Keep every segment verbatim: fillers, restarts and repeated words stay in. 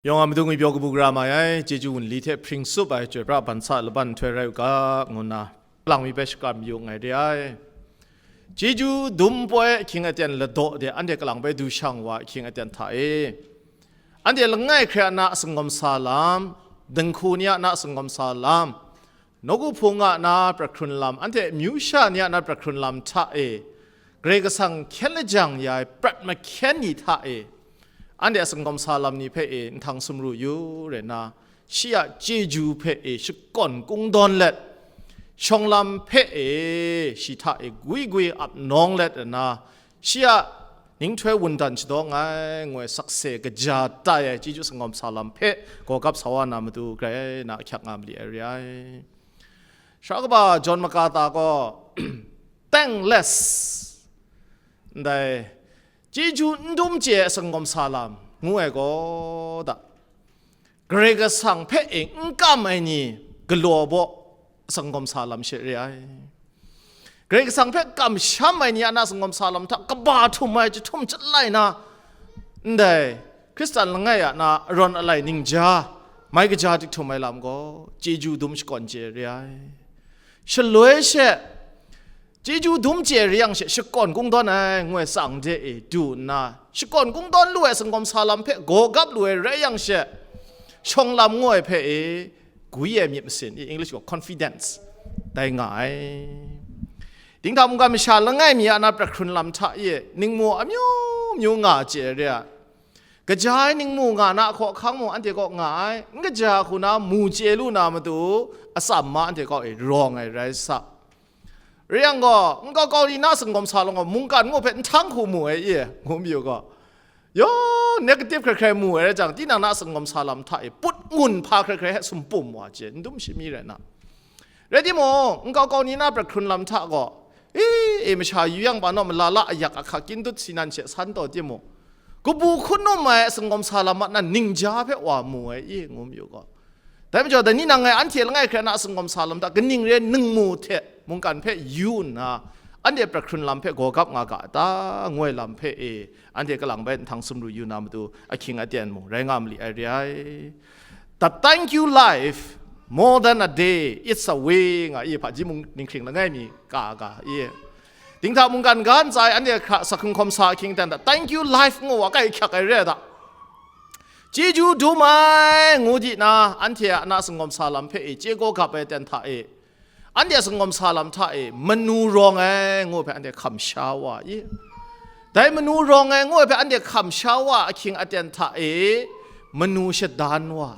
Yawng a matu ngwi pyaw kabu gara mai ai, chyeju wunli hte hpring sup ai chyoi pra ban sa laban nhtoi rai u ga, ngu nna, kalang mi hpe shakram yu nngai re ai. Chyeju dum poi ahkying aten ladaw de anhte kalang bai du shang wa ahkying aten hta e, anhte langai hkrai a na a sangawm sa lam, dinghku ni a na a sangawm sa lam, nawku hpung a na pra hkrun lam, anhte amyu sha ni a na pra hkrun lam hta e, Karai Kasang hkyen lajang ya ai prat mahkyen ni hta e, anhte a sangawm sa lam ni hpe e nhtang sumru yu rai nna, shi a chyeju hpe e shakawn kungdawn let, shawng lam hpe e shi hta e gwi gwi ap nawng let nna, shi a ninghtoi wundan shadaw nngai, ngu ai sakse kaja tai ai chyeju sangawm sa lam hpe gaw gap sa wa na matu grai na ahkyak nga mali ai re ai. Sara kaba John MacArthur gaw, "Thankless," ndai, chyeju n dum chye ai sangawm sa lam, ngu ai gaw da, Karai Kasang hpe e n kam ai ni galaw baw sangawm sa lam she re ai. Karai Kasang hpe kamsham ai ni a na sangawm sa lam hta kaba htum ai jahtum jalai na, ndai Hkristan langai a na arawn alai ningja, mai kaja tik htum ai lam gaw, chyeju dum shakawn chye re ai. Shaloi she, chyeju dum chye re yang she, shakawn kungdawn ai, ngu ai tsang de e du nna, shakawn kungdawn lu ai sangawm sa lam hpe gaw gap lu ai rai yang she, shawng lam ngu ai hpe e, gwi ai myit masin, i English gaw confidence, dai nga ai. Dinghta mungkan masha langai mi a na pra hkrun lam hta e, ningmu amyu myu nga chye re ai. Kaja ai ningmu nga na hkaw hkang mung anhte kaw nga ai, n kaja hku na mu chye lu na matu, atsam ma anhte kaw e rawng ai rai sa. Rai yang gaw, nkau kau ni na sangawm sa lang gaw, mungkan ngu hpe nhtang hku mu ai, i, ngu mayu gaw, yaw, negative hkrai hkrai mu ai rai jang, tinang na sangawm sa lam hta e put ngun hpa hkrai hkrai hte sumpum wa chye, n dum shi mi rai na. Rai timung, nkau kau ni na pra hkrun lam hta gaw, e, e, masha yu yang, ba naw, malala ayak ahka kyindut si nan she san taw timung, kabu hkun num ai sangawm sa lam a nan ningja hpe wa mu ai, i, ngu mayu gaw. Dai majaw, dai ni nang ngai anhte langai hkrai na a sangawm sa lam hta kaning re ningmu hte mungkan hpe yu nna, anhte pra hkrun lam hpe gaw gap nga ga ta, ngu ai lam hpe e, anhte kalang bai nhtang sumru yu na matu, ahkying aten mung rai nga mali ai re ai. The thank you life, more than a day, it's a way, nga i, hpaji mung ninghkring langai mi ka ga i. Dinghta mungkan ga ntsa e anhte hkra sa hkungkawm sa ahkying aten hta, thank you life ngu wa kai hkyak ai re ai da. Chyeju dum ai, ngu di na, anhte a na sangawm sa lam hpe e chye gaw gap ai aten hta e, anhte a sangawm sa lam hta e manu rawng ai, ngu hpe anhte hkam sha wa i. Dai manu rawng ai, ngu ai hpe anhte hkam sha wa ahkying aten hta e manu shadan wa.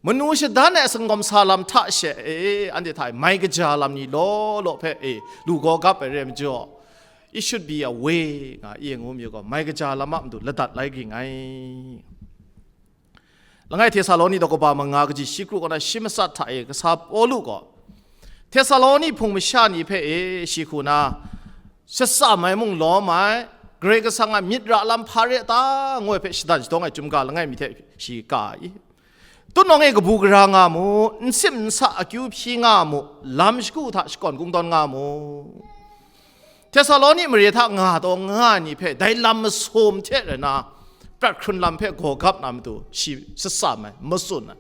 Manu shadan ai sangawm sa lam hta she e, anhte hta e mai kaja lam ni law law hpe e lu gaw gap ai re ai majaw, it should be a way, nga i ngu mayu gaw, mai kaja lam a matu ladat lai ging ai. Langai Htesaloni daw kaba manga kaji shi kru kaw na shi matsat hta e kasa Pawlu gaw, Htesaloni hpung masha ni hpe e shi hku na, shatsam ai mung lawm ai, Karai Kasang a myit ra lam hpa re ta, ngu ai hpe shadan shadawng ai chyum ga langai mi hte shi ka i. Tutnawng e kabu gara nga mu, n sim n sa akyu hpyi nga mu, lam shagu hta shakawn kungdawn nga mu. Htesaloni mare hta nga taw nga ai ni hpe dai lam masum hte rai na, prat hkrun lam hpe gaw gap na matu shi shatsam ai, matsun ai.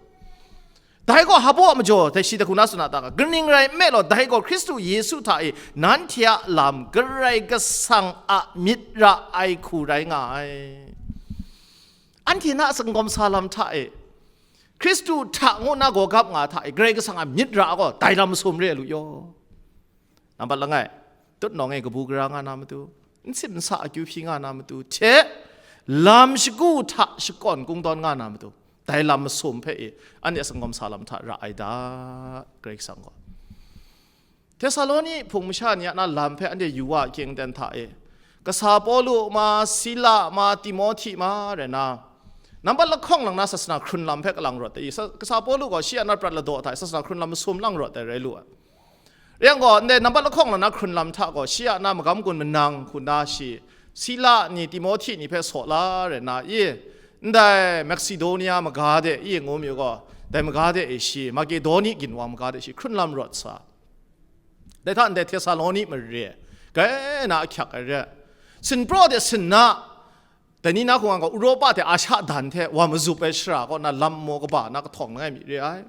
Dai gaw hpa baw majaw, dai shi dai hku na tsun a ta ga, kaning rai nme law, dai gaw Hkristu Yesu hta e nanhte a lam Karai Kasang a myit ra ai hku rai nga ai. Anhte na a sangawm sa lam hta e, Hkristu hta ngu na gaw gap nga hta e, Karai Kasang a myit ra gaw dai lam masum re ai lu yaw. Nambat langai, tutnawng e kabu gara nga na matu, n sim n sa akyu hpyi nga na matu, hte lam shagu hta shakawn kungdawn nga na matu, dai lam masum hpe e, anhte a sangawm sa lam hta ra ai da, Karai Kasang gaw. Htesaloni hpung masha ni a na lam hpe anhte yu wa ahkying aten hta e, kasa Pawlu ma, Sila ma, Timohti ma, rai na, nambat lahkawng lang na sasana hkrun lam hpe kalang rawt ai, sa-, kasa Pawlu gaw shi a na prat ladaw hta e sasana hkrun lam masum lang rawt ai rai lu ai. Rai yang gaw, ndai nambat lahkawng lang na hkrun lam hta gaw, shi a na magam gun manang hku na shi, Sila ni, Timohti ni hpe saw la rai na i, ndai Makedonia maga de i ngu mayu gaw, dai maga de e shi, Makedoni ginwang maga de shi hkrun lam rawt sa. Dai hta ndai Htesaloni mare, grai na ahkyak ai re, sinpraw de sinna, Dai ni na hkungga gaw Uropa hte Asha dan hte wa mazup ai shara kaw na lam maw kaba na kahtawng langai mi re ai.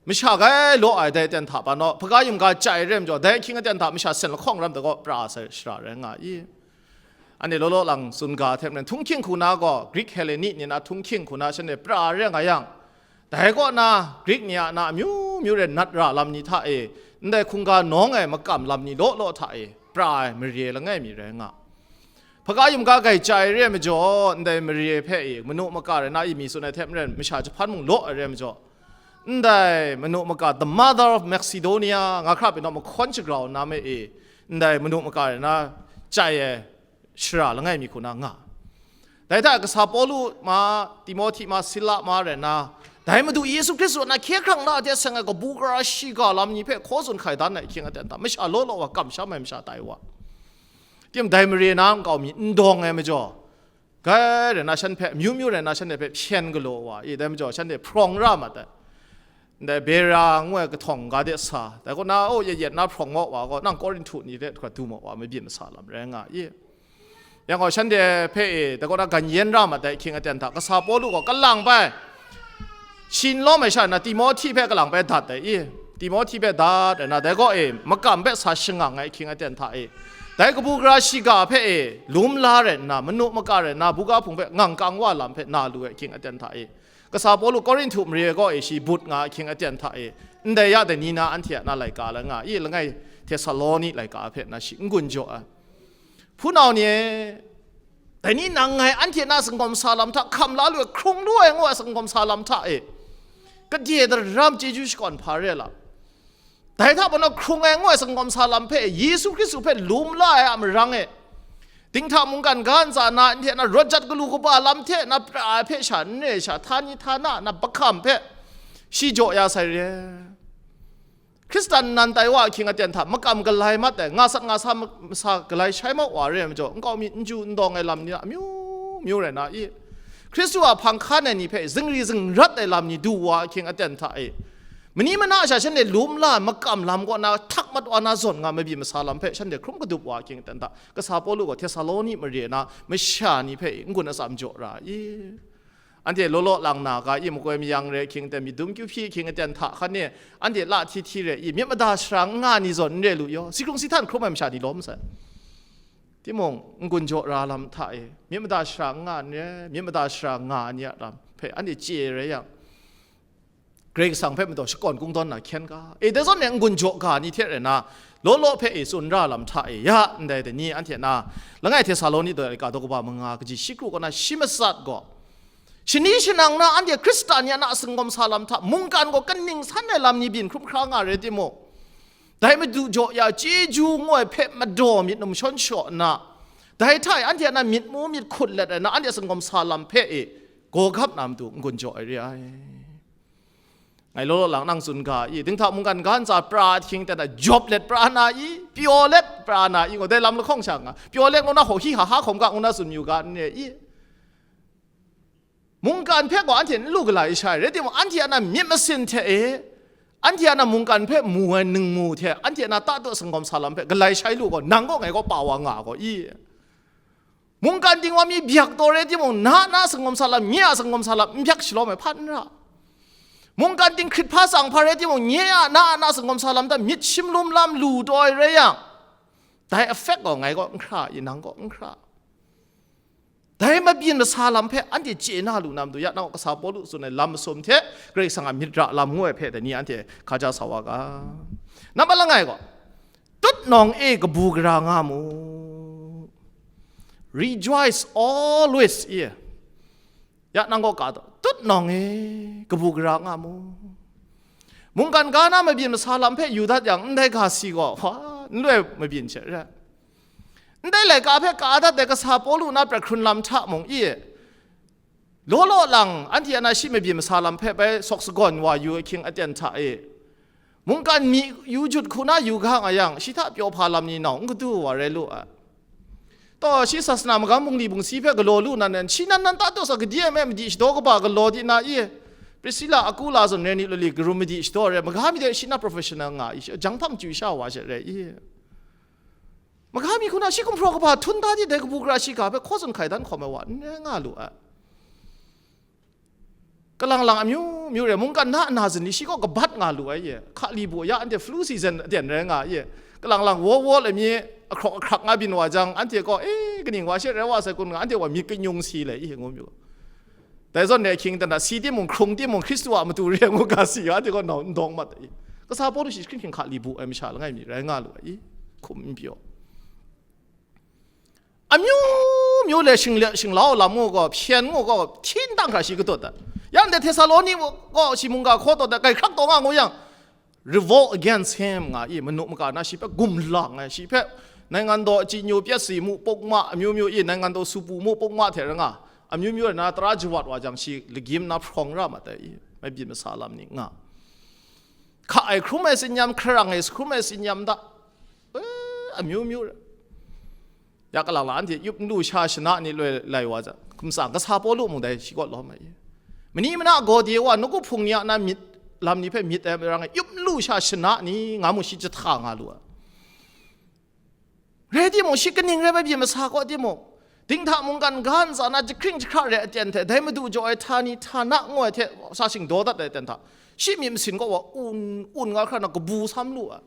Masha grai law ai dai aten hta pa naw, hpaga yumga chye ai re ai majaw, dai ahkying aten hta masha sen lahkawng ram hta gaw pra sai shara rai nga i. Anhte law law lang tsun ga hte maren, htunghking hku na gaw Greek Helleni ni na htunghking hku na shanhte pra re nga yang, dai kaw na Greek ni a na amyu myu rai nat ra lam ni hta e, ndai hkungga nawng ai makam lam ni law law hta e pra ai mare langai mi rai nga. Hpaga yumga grai chye ai re ai majaw, ndai mare hpe e manu maka rai na i mi tsun ai hte maren, masha jahpan mung law ai re ai majaw, ndai manu maka, the mother of Macedonia, nga hkra pyi naw mahkawn shagrau nna me e, ndai manu maka rai na chye ai shara langai mi hku na nga. Dai hta kasa Pawlu ma, Timohti ma, Sila ma rai nna, dai Madu Yesu Hkristu na hkye hkrang na hte seng ai kabu gara shiga lam ni hpe hkaw tsun hkai dan ai ahkying aten hta, masha law law wa kamsham ai masha tai wa. Tim dai mare na nkau mi n dawng ai majaw, grai rai na shan hpe, amyu myu rai na shanhte hpe hpyen galaw wa i, dai majaw shanhte hprawng ra mat ai. Ndai Bera ngu ai kahtawng ga de sa, dai kaw na, o, yet yet na hprawng maw wa gaw, nang Korinhtu ni hte hkra du maw wa, mabyin masa lam rai nga i. Yang gaw, shanhte hpe e, dai kaw na gan yen ra mat ai ahkying aten hta, kasa Pawlu gaw kalang bai, shi n lawm ai sha na Timohti hpe kalang bai dat ai i. Timohti hpe dat ai na, dai kaw e, makam hpe sa shangang ai ahkying aten hta e, dai kabu gara shiga hpe e, lum la rai nna, manu maka rai nna, buga hpung hpe ngang kang wa lam hpe na lu ai ahkying aten hta e, kasa Pawlu Korinhtu mare kaw e shi but nga ahkying aten hta e, ndai ya dai ni na anhte a na laika la nga i, langai Htesaloni laika hpe na shi n-gun jaw ai. Hpunau ni e, dai ni nang ngai anhte na singawm sa lam hta hkam la lu ai, hkrung lu ai ngu ai singawm sa lam hta e, kade daram chyeju shakawn hpa re la. Dai hta pawna hkrung ai ngu ai singawm sa lam hpe, Yesu Hkristu hpe lum la ai a marang e, dinghta mungkan ga ntsa na anhte na rawt jat galu kaba lam hte na pra ai hpe sha n re sha, htani htana na bahkam hpe shi jaw ya sai re. Hkristan nan tai wa ahkying aten hta makam galai mat ai, nga sat nga sa ma-, masa galai shai mau wa re ai majaw, nkau mi n ju n dawng ai lam ni a amyu myu rai na i. Hkristu a hpang hkan ai ni hpe zingri zingrat ai lam ni du wa ahkying aten hta e, mani mana sha shanhte lum la makam lam kaw na htak mat wa na zawn nga mabyi masa lam hpe shanhte hkrum kadup wa ahkying aten hta, kasa Pawlu gaw Htesaloni mare na masha ni hpe n-gun atsam jaw ra i. Anhte law law lang na ga i, makoi mayang re ahkying aten, myit dum kyu hpyi ahkying aten hta hkan e, anhte la hti hti re i, myit mada shara n nga ni zawn n re lu yaw, si hkrung si htan hkrum ai masha ni lawm sai. Timung, n-gun jaw ra lam hta e, myit mada shara n nga n re, myit mada shara nga ni a lam hpe anhte chye rai yang, Karai Kasang hpe madaw shakawn kungdawn na hkyen ga, e, dai zawn e n-gun jaw ga ni hte rai na, law law hpe e tsun ra lam hta e, ya, ndai dai ni anhte na, langai Htesaloni daw ai ka daw kaba manga kaji shi kru kaw na shi matsat gaw, shani shanang na anhte Hkristan ya na a singawm sa lam hta mungkan gaw kaning san ai lam ni byin hkrum hkra nga rai timung, dai Madu jaw ya chyeju ngu ai hpe madaw myit num shawn shaw nna, dai hta e anhte a na myit mu myit hkut let ai na anhte a singawm sa lam hpe e gawgap na matu n-gun jaw ai re ai. Ngai law law lang nang tsun ga i, dinghta mungkan ga ntsa pra ahkying aten a, jawp let pra na i, pyaw let pra na i, ngu dai lam lahkawng sha nga, pyaw let ngu na hkaw hi ha ha hkawm ga ngu na tsun yu ga n re i. Mungkan hpe gaw anhte n lu galai shai, rai timung, anhte a na myit masin hte e, anhte a na mungkan hpe mu ai ningmu hte, anhte a na ta tu singawm sa lam hpe galai shai lu gaw, nang gaw ngai gaw pa wa nga gaw i. Mungkan dingwa mi byak taw rai timung, na na singawm sa lam, nye a singawm sa lam n byak shalawm ai hpan n ra. Mungkan dinghkrit hpa tsang hpa rai timung, nye a na a na singawm sa lam hta myit shim lum lam lu taw ai rai yang, dai effect gaw ngai gaw n hkra i, nang gaw n hkra. Dai mabyin masa lam hpe anhte chye na lu na matu, ya nang kasa Pawlu tsun ai lam masum hte Karai Kasang a myit ra lam ngu ai hpe dai ni anhte hkaja sa wa ga. Nambat langai gaw, tutnawng e kabu gara nga mu. Rejoice always, i. Ya nang gaw ka taw, tutnawng e kabu gara nga mu. Mungkan ga na mabyin masa lam hpe yu dat yang, ndai ga si gaw, hpa, n loi mabyin she re. Ndai laika hpe ka dat ai kasa Pawlu na prat hkrun lam hta mung i, law law lang anhte a na shi mabyin masa lam hpe bai sawk sagawn wa yu ahkying aten hta e, mungkan mi yu jut hku na yu ga nga yang, shi hta pyaw hpa lam ni nau n kadu wa rai lu ai. Taw, shi sasana magam bungli bungsi hpe galaw lu nan nan, shi nan nan ta taw sa gade ai me madi shadaw kaba galaw di na i, Prisila, Akula zawn rai ni lali, karum madi shadaw rai, maga mi de shi na professional nga i, jang hpang chyu sha wa she rai i. Maga mi hku na shi gumhpraw kaba htum da di, dai kabu gara shiga hpe hkaw tsun hkai dan hkawm ai wa n rai nga lu ai. Kalang lang amyu myu re, mungkan na nna zin ni shi kaw kabat nga lu ai ye. Hka li bu ya, anhte flu season aten rai nga ye. Kalang lang wo wo le mi, ahkrawk ahkrak nga byin wa jang, anhte kaw, e, kaning wa she rai wa sai kun nga, anhte wa myit kanyung si le i ngu myu. Dai zawn re ahkying dan da, si timung, hkrung timung, Hkristu a matu re ngu ga si, anhte kaw nau n dawng mat ai. Kasa Pawlu shi hkring hkring hka li bu ai masha langai mi rai nga lu ai i, hkum n pyaw. Amyu myu le shing-, shinglau lam ngu gaw, hpyen ngu gaw, htin dang hkra shi katut ai. Yang de Htesaloni gaw shi mungga hkaw taw dat, kai hkrak taw nga ngu yang, revolt against him nga i, manu maka na shi hpe gumlang ai, shi hpe naingan daw chyi nyu pyat si mu, pukma amyu myu i, naingan daw su pu mu, pukma hte ranga, amyu myu na tara jawat wa jang, shi lagyim na hprawng ra mat ai i, mai byin masa lam ni nga. Hka ai hkrum ai tsinyam, hkarang ai hkrum ai tsinyam da, eh, amyu myu ra. Ya kalang la anhte yup nlu sha shana ni loi lai wa za, hkum tsang kasa Pawlu mung dai shi kaw lawm ai. Mani mana gaw de wa, nawku hpung ni a na myit, lam ni hpe myit ai marang e, yup nlu sha shana ni nga mu shi jahta nga lu ai. Rai timung, shi kaning rai bai byin masa kaw timung, dinghta mungkan ga ntsa na jahkring jahkra re aten hte, dai madu jaw ai htani htana ngu ai hte sa shingdaw dat ai aten hta, shi myit masin kaw wa un, un nga hkra na kabu sam lu ai.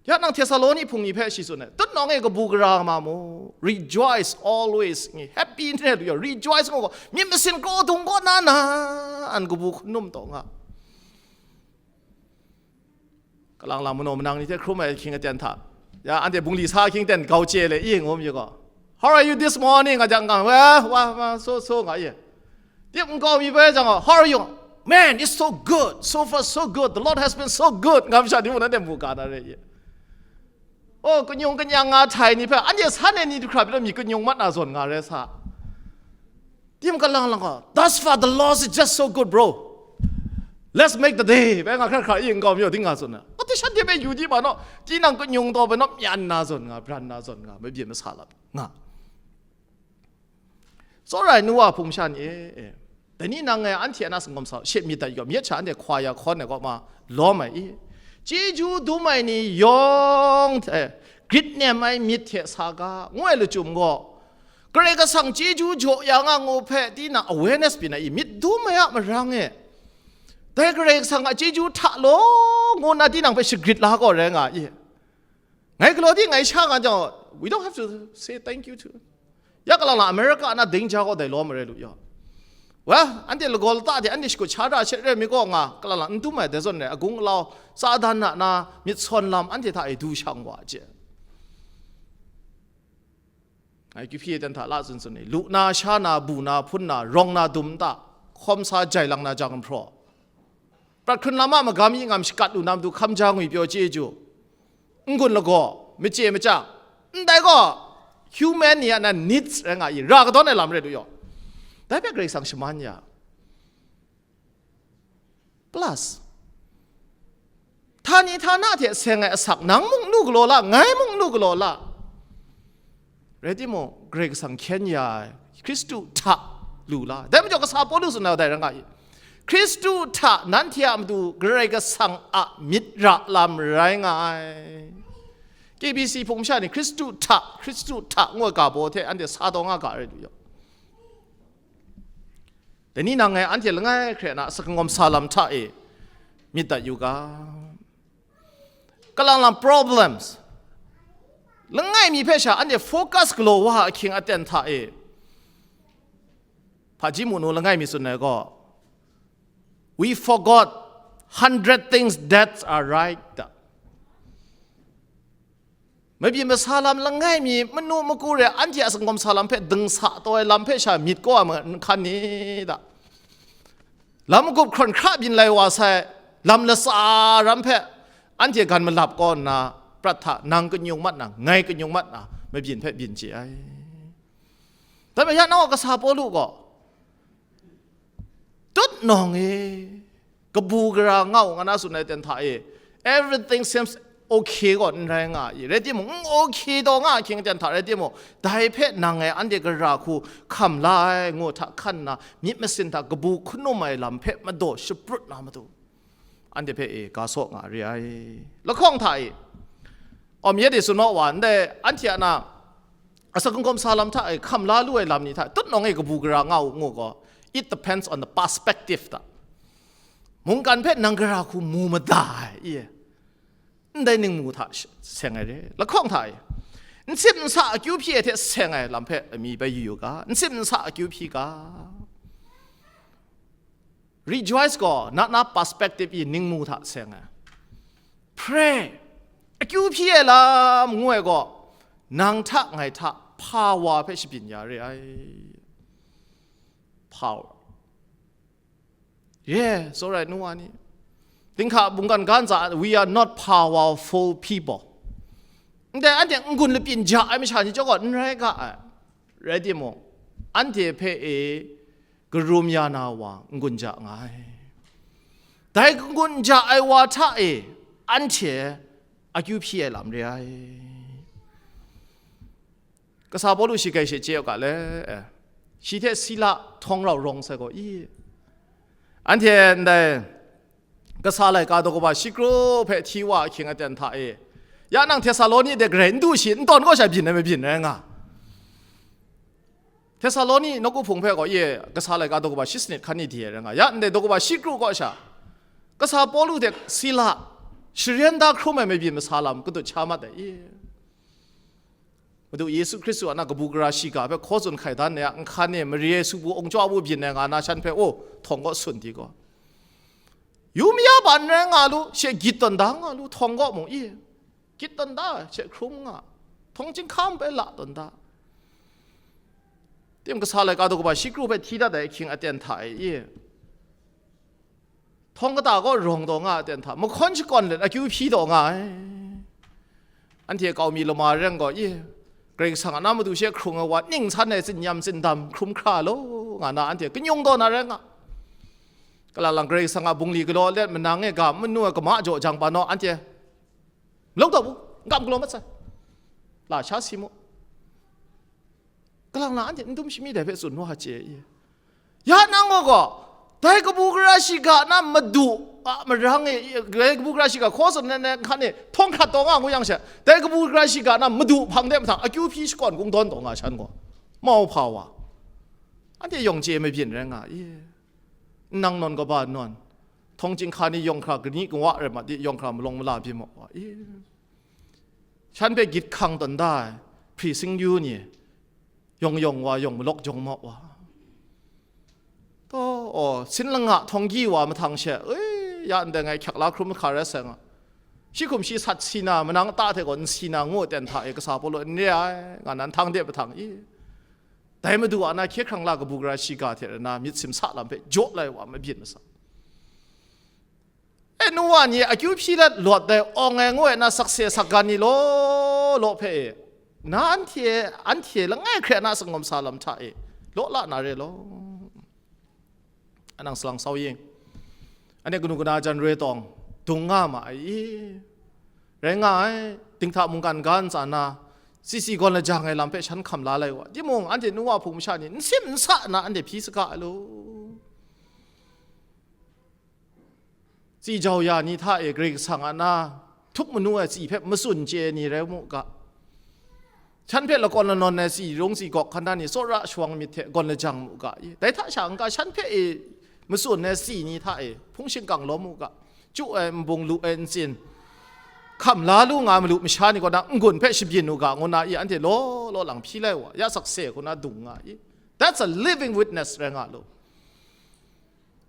Ya nang Htesaloni hpung ni hpe shi tsun ai, tutnawng e kabu gara nga ma mu, rejoice always, ngi happy n re lu ya, rejoice ngu gaw, myit masin kraw dung kaw na na, an kabu hkun num taw nga. Kalang lang manaw manang ni hte hkrum ai ahkying aten hta, ya, anhte bungli sa ahkying ten gau chye le i ngu mi gaw, "How are you this morning?" nga jang, "Well, well, well, so, so," nga ye. Tip nkau mi bai jang, "How are you?" "Man, it's so good. So far, so good. The Lord has been so good," nga masha ni mung nanhte mu ga na re ye. Oh, kanyung kanyang nga htai ni hpe, anhte san ai ni du hkra pyi law, myit kanyung mat na zawn nga re sa. Tim kalang lang gaw, "Thus far, the Lord is just so good, bro. Let's make the day." Bai nga hkra hkra i nkau mi ding nga tsun na. Ati shanhte bai yu di ma naw, tinang kanyung taw bai naw, myan na zawn nga, bran na zawn nga, mabyin masa lat nga. Tsawra ai nu wa hpung sha ni e, e, dai ni nang e anhte a na sangawm sa, she myit dat yu ga, myit sha anhte hkwa ya hkawn ai kaw ma lawm ai i, chyeju dum ai ni yawng hte grit nem ai myit hte sa ga, ngu ai lachyum gaw, Karai Kasang chyeju jaw ya nga ngu hpe tinang awareness byin ai i, myit dum ai a marang e, dai Karai Kasang a chyeju hta law ngu nna tinang hpe shagrit la gaw rai nga i. Ngai galaw di ngai sha nga jang, we don't have to say thank you to. Ya kalang lang America na ding ja gaw dai law marai lu yaw. Well, anhte lagaw lata de, anhte shakut sha ra shet re mi gaw nga, kalang lang n dum ai dai zawn re, agung alau, Satan na na myit sawn lam anhte hta e du shang wa je. Ngai kyu hpyi ten hta la tsun tsun ni, lu na, sha na, bu na, hpun na, rawng na, dum nta, hkawm sa jai lang na jang hpraw, prat hkrun lam a magam yi ngam shakat lu na matu hkam ja ngwi pyaw chyeju, n-gun lagaw, machye machyang, ndai gaw human ni a na needs rai nga i, ra kadawn ai lam rai lu yaw. Dai hpe Karai Kasang shaman ya. Plus, htani htana hte seng ai asak nang mung nu galaw la, ngai mung nu galaw la. Rai timung, Karai Kasang hkyen ya ai, Hkristu hta lu la. Dai majaw kasa Pawlu tsun ai dai rai nga i. Hkristu hta nanhte a matu Karai Kasang a myit ra lam rai nga ai. K B C hpung masha ni Hkristu hta, Hkristu hta ngu ai ga baw hte anhte sa taw nga ga rai lu yaw. Dai ni nang ngai anhte langai hkre na sakangawm sa lam hta e myit dat yu ga. Kalang lang problems langai mi hpe sha anhte focus galaw wa ahkying aten hta e, hpaji mu nu langai mi tsun ai gaw, "We forgot hundred things that are right." Mabyin masa lam langai mi, manu maku re, anhte a sangawm sa lam hpe dingsa taw ai lam hpe sha myit kaw ai ma-, n hkan ni da? Lam magup hkrawn hkra byin lai wa sai, lam latsa ram hpe anhte gan malap kaw nna, prat hta nang kanyung mat na, ngai kanyung mat na, mabyin hpe byin chye ai. Dai majaw, ya nang a kasa Pawlu gaw, tutnawng e, kabu gara nga u nga na tsun ai ten hta e, everything seems okay gaw n rai nga i, rai timung, n okay taw nga ahkying ten hta rai timung, dai hpe nang e anhte gara hku hkam la ai ngu hta hkan nna, myit masin hta kabu hkun num ai lam hpe madaw shaprut na matu, anhte hpe e ga saw nga re ai. Lahkawng hta e, Awm yet e tsun naw wa, ndai anhte a na, asak kungkawm sa lam hta e hkam la lu ai lam ni hta, tutnawng e kabu gara nga u ngu gaw, it depends on the perspective ta. Mungkan hpe nang gara hku mu mada ai, i e. Ndai ningmu hta sh-, seng ai re, lahkawng hta e. N sip n sa akyu hpyi ai hte seng ai lam hpe mi bai yu yu ga, n sip n sa akyu hpyi ga. Rejoice gaw, na na perspective i ningmu hta seng ai. Pray. Akyu hpyi ai lam ngu ai gaw, nang hta ngai hta hpa wa hpe shabyin ya re ai. Power. Yes, alright, nu wa ni. Dinghka mungkan ga ntsa, we are not powerful people. Ndai anhte n-gun lapyin ja ai masha ni chyawm gaw n rai ga ai. Rai timung, anhte hpe e karum ya na wa n-gun ja nga ai. Dai n-gun ja ai wa hta e anhte akyu hpyi ai lam re ai. Kasa Pawlu shi kai she chye u ga le, eh, shi hte Sila htawng rau rawng sai gaw, i, anhte ndai kasa laika daw kaba shi kru hpe hti wa ahkying aten hta e, ya nang Htesaloni de garai n du shi, n tawn gaw sha byin ai mabyin rai nga. Htesaloni nawku hpung hpe gaw, i, kasa laika daw kaba shi sanit hkan ni di ai rai nga. Ya ndai daw kaba shi kru kaw sha, kasa Pawlu hte Sila sharen da hkrum ai mabyin masa lam kadut sha mat ai, i. Madu Yesu Hkristu a na kabu gara shiga hpe hkaw tsun hkai dan ai a nhkan e mare ai su bu, ongchwa bu byin ai nga na shan hpe, o, htawng kaw sun di gaw, yu maya ban rai nga lu, she gyit tawn da nga lu, htawng kaw mung, i, gyit tawn da, she hkrum nga, htawng chyinghka mung bai la tawn da. Tim kasa laika daw kaba shi kru hpe hti dat ai ahkying aten hta e, i. Htawng kata kaw rawng taw nga ai aten hta, mahkawn shakawn let akyu hpyi taw nga ai. Anhte kau mi lama reng gaw, i, Karai Kasang a na madu she hkrung ai wa, ning san ai tsinyam tsindam hkrum hkra law, nga na anhte kanyung taw na rai nga. Kalang lang Karai Kasang a bungli galaw let manang e ga manu ai kama jaw jang pa naw, anhte malau taw bu, n kam galaw mat sai. La sha si mu. Kalang lang anhte n dum shami dai hpe tsun wa chye i. Ya nang gaw gaw, dai kabu gara shiga na madu a marang e, dai kabu gara shiga hkaw tsun ai nhkan e htawng hkrat taw nga ngu yang she, dai kabu gara shiga na madu hpang de mahtang akyu hpyi shakawn kungdawn taw nga shan gaw, mau hpa wa, anhte yawng chye mabyin rai nga i. N nang nawn kaba nawn, htawng chyinghka ni yawng hkra kani kawa rai mat di, yawng hkra malawng mala byin maw wa i. Shan hpe gyit hkang tawn da ai hpri singyu ni, yawng yawng wa yawng malawk jawng maw wa. Taw, aw, sin langa htawng gyi wa mahtang she, e, ya ndai ngai hkyak la hkrum hkra rai sai nga. Shi hkum shi sat si na, manang ta hte gaw n si na ngu ten hta e kasa Pawlu n re ai, nga nan htang de mahtang i. Dai madu a na hkye hkrang la kabu gara shiga hte rana myit simsa lam hpe jaw lai wa mabyin masa. E, nu wa ni akyu hpyi let lawt dai awng ai ngu ai na sakse sakgan ni law law hpe e, na anhte, anhte langai hkre na sangawm sa lam hta e law la na re law. Anang salang sau yin. Anhte kanu kana jan roi tawng dung nga ma ai i? Rai nga ai, dinghta mungkan ga ntsa na, sisi gawn lajang ai lam hpe shan hkam la lai wa. Timung, anhte nu wa hpung masha ni n sim n sa na anhte hpyi saga ai lu. Tsi jau ya ni hta e Karai Kasang a na htup manu ai tsi hpe matsun chye ai ni rai mu ga. Shan hpe lakawn lanawn ai tsi rung tsi gawk hkan da ni tsawra shawang myit hte gawn lajang mu ga i. Dai hta sha n-ga shan hpe e matsun ai tsi ni hta e hpung shingkang lawm mu ga. Chyu ai nbung lu ai ntsin hkam la lu nga ai malu masha ni kaw na n-gun hpe shabyin u ga ngu na i, anhte law law lang hpyi lai wa, ya sakse hku na dung nga i. That's a living witness rai nga lu.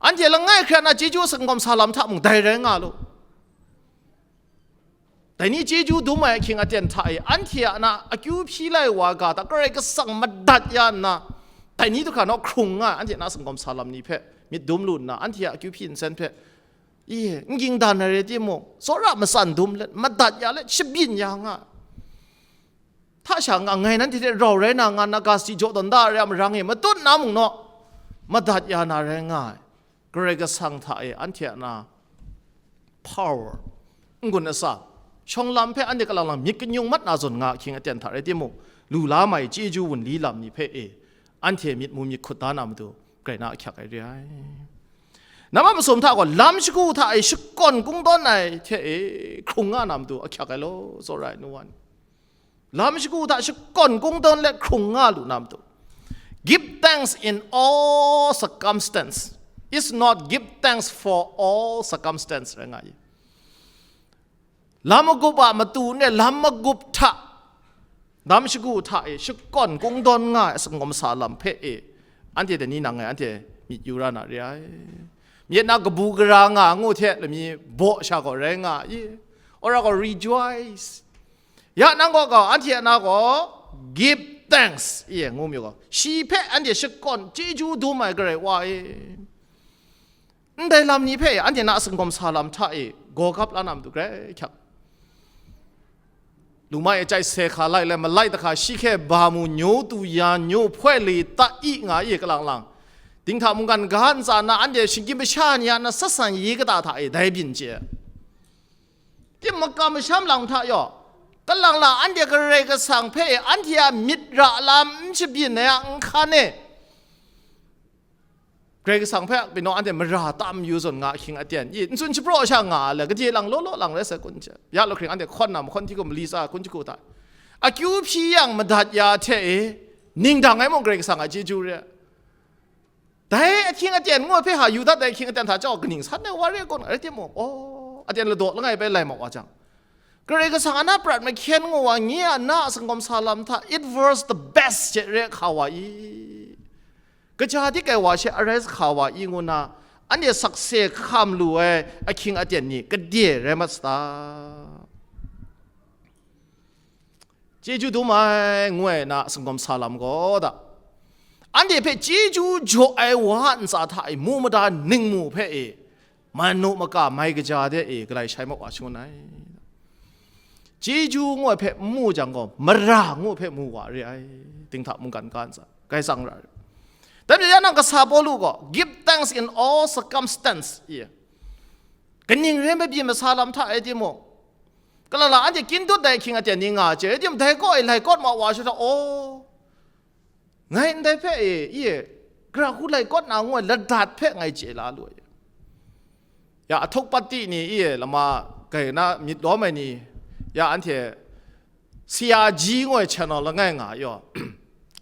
Anhte langai hkra na chyeju a sangawm sa lam hta mung dai rai nga lu. Dai ni chyeju dum ai ahkying aten hta e, anhte a na akyu hpyi lai wa ga hta Karai Kasang madat ya nna, dai ni du hkra naw hkrung nga ai, anhte a na sangawm sa lam ni hpe myit dum lu nna, anhte a akyu hpyi nsen hpe, i, n ging dan ai rai timung, tsawra matsan dum let, madat ya let, shabyin ya nga ai. Hta sha nga ngai nanhte hte rau rai na nga na ga sadi jaw tawn da ai a marang e matut na mung naw, madat ya na rai nga ai. Karai Kasang hta e anhte a na power, n-gun asa, shawng lam hpe anhte kalang lang myit kanyung mat na zawn nga ahkying aten hta rai timung, lu la mai chyeju wunli lam ni hpe e, anhte myit mu myit hkut da na matu, grai na ahkyak ai re ai. Namma masum hta gaw, lam shagu hta e shakawn kungdawn ai hte e hkrung nga na matu ahkyak ai law, tsawra ai nu wa ni. Lam shagu hta shakawn kungdawn let hkrung nga lu na matu. Give thanks in all circumstance. Is not give thanks for all circumstance rai nga i. Lam magup a matu ne, lam magup hta, lam shagu hta e shakawn kungdawn nga ai sangawm sa lam hpe e, anhte dai ni nang e anhte myit yu ra na re ai. Myit na kabu gara nga ngu hte lami baw sha gaw rai nga i, ora gaw rejoice. Ya nang gaw gaw, anhte a na gaw give thanks i ngu mi gaw, shi hpe anhte shakawn chyeju dum ai Karai Wa e. Ndai lam ni hpe anhte na sangawm sa lam hta e gaw gap la na matu grai hkyak. Lu mai e chai se hka lai le malai da hka shi hke ba mu nyu tu ya nyu hpoi li ta i nga i kalang lang. Dinghta mungkan ga ntsa na anhte shinggyim masha ni a na sat san yi kata hta e dai byin chye. Tim makam masham lang hta yaw, kalang lang anhte Karai Kasang hpe anhte a myit ra lam n shabyin ai a nhkan e, Karai Kasang hpe pyi naw anhte mara tam yu zawn nga ahkying aten i, n tsun shapraw sha nga le, gade lang law law lang rai sai kun hte, ya lahkring anhte hkawn na mahkawn hti hkum mali tsa kun shagu hta, akyu hpyi yang madat ya hte e, ning dang ai mung Karai Kasang a chyeju re. Dai ahkying aten ngu hpe ha yu dat ai ahkying aten hta jau kaning san ai wa re kun, rai timung, aw, aten ladaw langai bai lai mat wa jang, Karai Kasang a na prat mahkyen ngu wa, nye a na a sangawm sa lam hta, it was the best hte re hka wa i, kaja dik ai wa she arai sa hka wa i ngu na, anhte sakse hkam lu ai ahkying aten ni gade rai mat sa ta. Chyeju dum ai, ngu ai na sangawm sa lam gaw da, anhte hpe chyeju jaw ai wa a ntsa hta e mu mada ningmu hpe e, manu maka mai kaja de e galai shai mat wa shangun ai. Chyeju ngu ai hpe n mu jang gaw, mara ngu hpe mu wa re ai, dinghta mungkan ga ntsa, gai tsang ra ai. Dai majaw ya nang kasa Pawlu gaw, give thanks in all circumstance, i, kaning re mabyin masa lam hta e timung, kalala anhte kyin dut dai ahkying aten ni nga chye, rai timung, dai kaw e lai kawt ma wa sha hta, aw, ngai ndai hpe e, i e, gara hku lai kawt na ngu ai ladat hpe ngai chye la lu ai. Ya, ahtuk pati ni, i e, lama gai na myit lawm ai ni, ya, anhte C R G ngu ai channel langai nga yaw,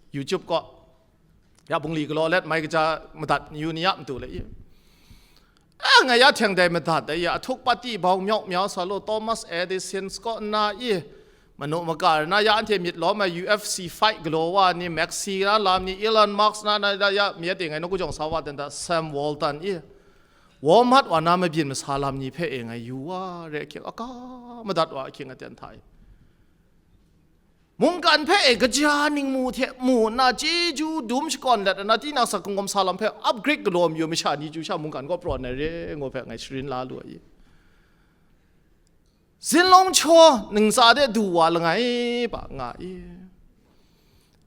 YouTube kaw, ya, bungli galaw let mai kaja madat yu ni ya matu le, i. A, ngai ya hteng dai madat ai ya, ahtuk pati bau myawk myau sa lu, Thomas Edison kaw nna i, manu maka na ya anhte myit lawm ai U F C fight galaw wa ni, Maxi na lam ni, Elon Musk na, na ya, ya, mi ya ting ai, nawku jawng sa wa dan da, Sam Walton i, Walmart wa na mabyin masa lam ni hpe e ngai yu wa re ahkying, aka madat wa ahkying aten hta e. Mungkan hpe e kaja ningmu hte mu nna chyeju dum shakawn let nna, tinang sa kungkum sa lam hpe upgrade galaw mayu masha ni chyu sha mungkan kaw prawn ai re ngu hpe ngai sharin la lu ai. Zinlawng hkyaw ntsa de du wa langai pa nga i.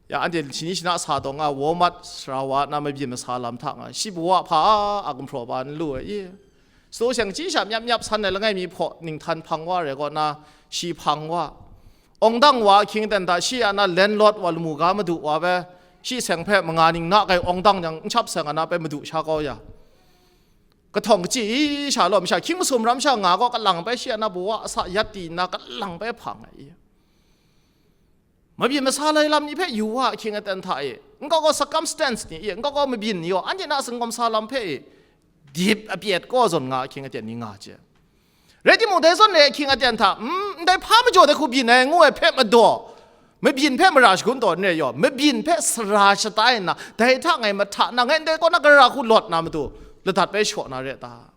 Ya, anhte shani shana sa taw nga, Walmart sara wa na mabyin masa lam hta nga, shi bawa hpa a gumhpraw ba n lu ai i. Sadaw sheng chyi sha myap myap san ai langai mi hpaw ninghtan hpang wa rai kaw na, shi hpang wa. Awng dang wa ahkying aten hta shi a na landlord wa lamu ga madu wa bai, shi seng hpe manga ning na kai awng dang jang n shap seng a na bai madu sha kau ya. Kahtawng kachyi sha law, masha hkying masum ram sha nga gaw, kalang bai shi a na bawa a sa yat di nna, kalang bai hpang ai i. Mabyin masa lai lam ni hpe yu wa ahkying aten hta e, nkau kau circumstance ni e, nkau kau mabyin ni gaw, anhte na singkawm sa lam hpe e, dip apyet kaw zawn nga ahkying aten ni nga chye. Rai timung, dai zawn re ahkying aten hta, mm, ndai hpa majaw dai hku byin ai ngu ai hpe madaw, mabyin hpe mara shagun taw n re yaw, mabyin hpe sara shatai nna, dai hta ngai mahta na, ngai ndai kaw na gara hku lawt na matu, ladat bai shaw na re ta?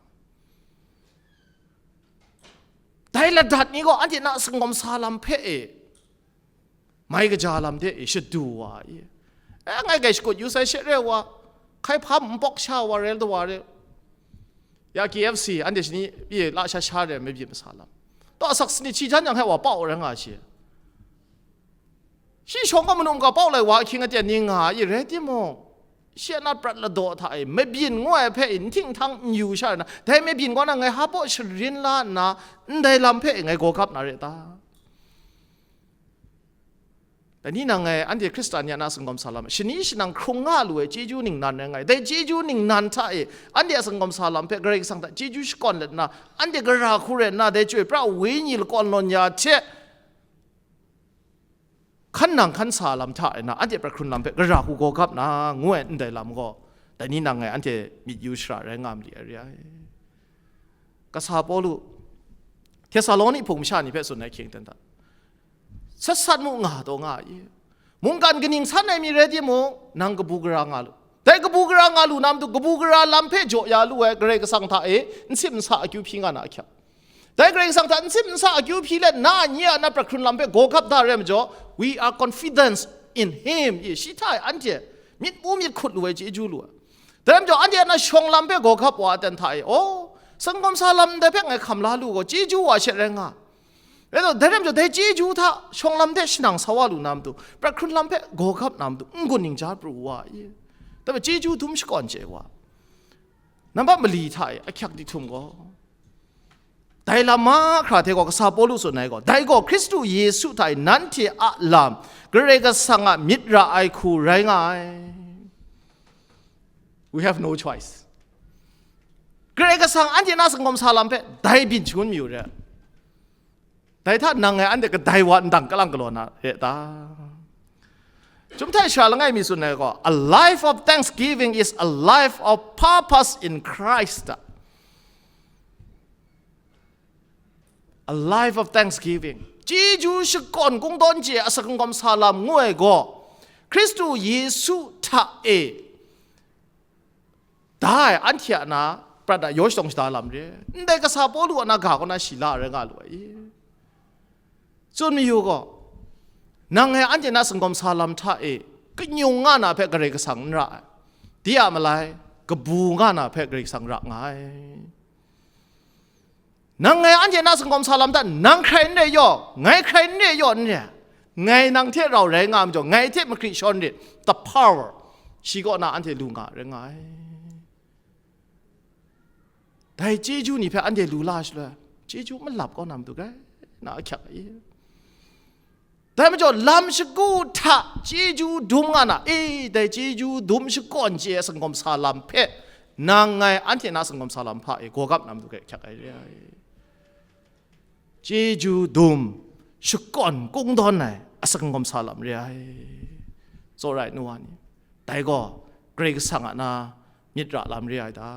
Dai ladat ni gaw anhte na singkawm sa lam hpe e, mai kaja lam de e shadu wa i. E, ngai gai shakut yu sai she re wa, hkai hpa npawk sha wa re, wa re. Ya K F C, anhte shani pyi la sha sha re, mabyin masa lam. Taw asak sanit shi jan yang hkai wa pau rai nga shi. Shi shawng gaw manu maka pau lai wa ahkying aten ni nga i rai timung, shi a na prat ladaw hta e, mabyin ngu ai hpe e, n htinghthang n yu sha na, dai mabyin kaw na ngai hpa baw sharin la nna, ndai lam hpe e ngai gaw gap na re ta? Dai ni nang ngai anhte Hkristan ni a na singawm sa lam, shani shanang hkrung nga lu ai chyeju ningnan rai nga ai. Dai chyeju ningnan hta e, anhte a singawm sa lam hpe Karai Kasang hta chyeju shakawn let nna, anhte gara hku rai nna, dai Chyoi pra ai Wenyi lakawn lawn ya hte, hkan nang hkan sa lam hta e na, anhte pra hkrun lam hpe gara hku gaw gap na, ngu ai ndai lam gaw, dai ni nang ngai anhte myit yu shara rai nga ma li ai re ai. Kasa Pawlu, Htesaloni hpung masha ni hpe tsun ai hkying ten hta, sat sat mu nga taw nga ai. Mungkan kaning san ai mi rai timung, nang kabu gara nga lu. Dai kabu gara nga lu na matu, kabu gara lam hpe jaw ya lu ai Karai Kasang hta e n sip n sa akyu hpyi nga na ahkyak. Dai Karai Kasang hta n sip n sa akyu hpyi let na, nye a na pra hkrun lam hpe gaw gap da rai majaw, we are confident in him. Ye, shi hta e anhte myit mu myit hkut lu ai chyeju lu ai. Dai rai majaw, anhte a na shawng lam hpe gaw gap wa ai ten hta e, aw, singawm sa lam ndai hpe ngai hkam la lu gaw, chyeju wa she rai nga. Rai taw, dai rai majaw, dai chyeju hta shawng lam de shanang sa wa lu na matu, pra hkrun lam hpe gaw gap na matu, n-gun ningja pru wa i. Dai hpe chyeju dum shakawn chye wa. Nambat mali hta e ahkyak di htum gaw, dai lam mahkra hte gaw kasa Pawlu tsun ai gaw, dai gaw Hkristu Yesu hta e nanhte a lam Karai Kasang a myit ra ai hku rai nga ai. We have no choice. Karai Kasang anhte na singawm sa lam hpe dai byin shangun mayu re. Dai hta nang ngai anhte kadai wa ndang kalang galaw na re ta? Chyum hte sha langai mi tsun ai gaw, a life of thanksgiving is a life of purpose in Christ. A life of thanksgiving. Chyeju shakawn kungdawn chye a singawm sa lam ngu ai gaw, Hkristu Yesu hta e da ai anhte a na prat a yaw shadawng shada lam re. Ndai kasa Pawlu a na ga kaw na shi la ai rai nga lu ai i. Tsun mayu gaw, nang ngai anhte na singawm sa lam hta e kanyung nga na hpe Karai Kasang n ra ai. Di a malai, kabu nga na hpe Karai Kasang ra nga ai. Nang ngai anhte na singawm sa lam hta, nang hkrai n rai yaw, ngai hkrai n rai yaw n re. Ngai nang hte rau rai nga majaw, ngai hte makri shawn rit, the power, shi kaw na anhte lu nga rai nga ai. Dai chyeju ni hpe anhte lu la shaloi, chyeju malap kau na matu grai na ahkyak ai. Dai majaw, lam shagu hta chyeju dum nga na, e, dai chyeju dum shakawn chye ai singawm sa lam hpe, nang ngai anhte na singawm sa lam hpa e gaw gap na matu grai ahkyak ai re ai. Chyeju dum shakawn kungdawn ai a singawm sa lam re ai. Tsawra ai nu wa ni, dai gaw Karai Kasang a na myit ra lam re ai ta?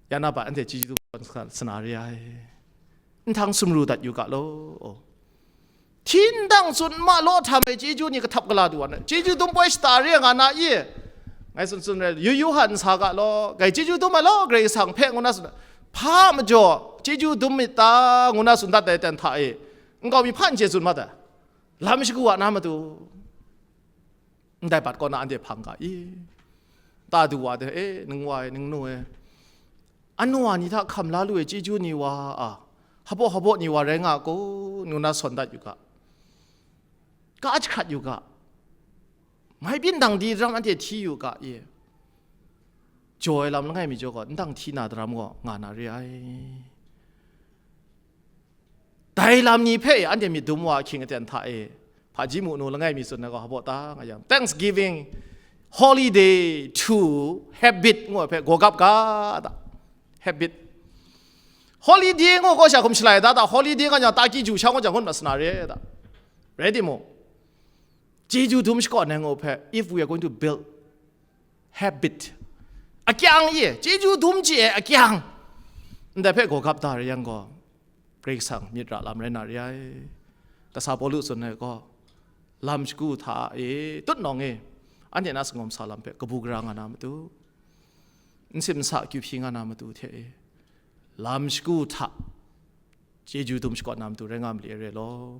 Ya na pa anhte chyeju dum sa na re ai. Nhtang sumru dat yu ga law. Hti ndang tsun ma law, htam ai chyeju ni kahtap kala du wa na, chyeju dum poi shata re nga na i? Ngai tsun tsun rai, yu yu han sa ga law, ngai chyeju dum ai law, Karai Kasang hpe ngu na tsun, hpa majaw chyeju dum myit ta, ngu na tsun dat ai ten hta e, nkau mi hpa n chye tsun mat ai, lam shagu wa na matu. Ndai bat kaw na anhte hpang ga i? Ta du wa de, e, nang wa e, nang nu e, anu wa ni hta hkam la lu e chyeju ni wa a, hpaw hpaw ni wa rai nga kun, ngu na sawn dat yu ga, ka jahkrat yu ga, mai byin dang di daram anhte hti yu ga i? Jaw ai lam langai mi jaw gaw, ndang hti na daram gaw nga na re ai. Dai lam ni hpe anhte myit dum wa ahkying aten hta e, hpaji mu nu langai mi tsun ai gaw, hpaw ta nga yang, thanksgiving holiday to habit ngu ai hpe gaw gap ga ta? Habit. Holiday ngu gaw sha hkum shalai da ta? Holiday nga yang taki ju sha ngu jang ngun masana re ta? Ready mo? Chyeju dum shakawn ai ngu hpe, if we are going to build habit, akyang ye, chyeju dum chye ai akyang, ndai hpe gaw gap da re yang gaw, Karai Kasang myit ra lam rai na re ai. Kasa Pawlu tsun ai gaw, lam shagu hta e, tutnawng e, anhte na singawm sa lam hpe kabu gara nga na matu, n sip n sa akyu hpyi nga na matu hte e, lam shagu hta chyeju dum shakawn na matu rai nga ma li ai re law.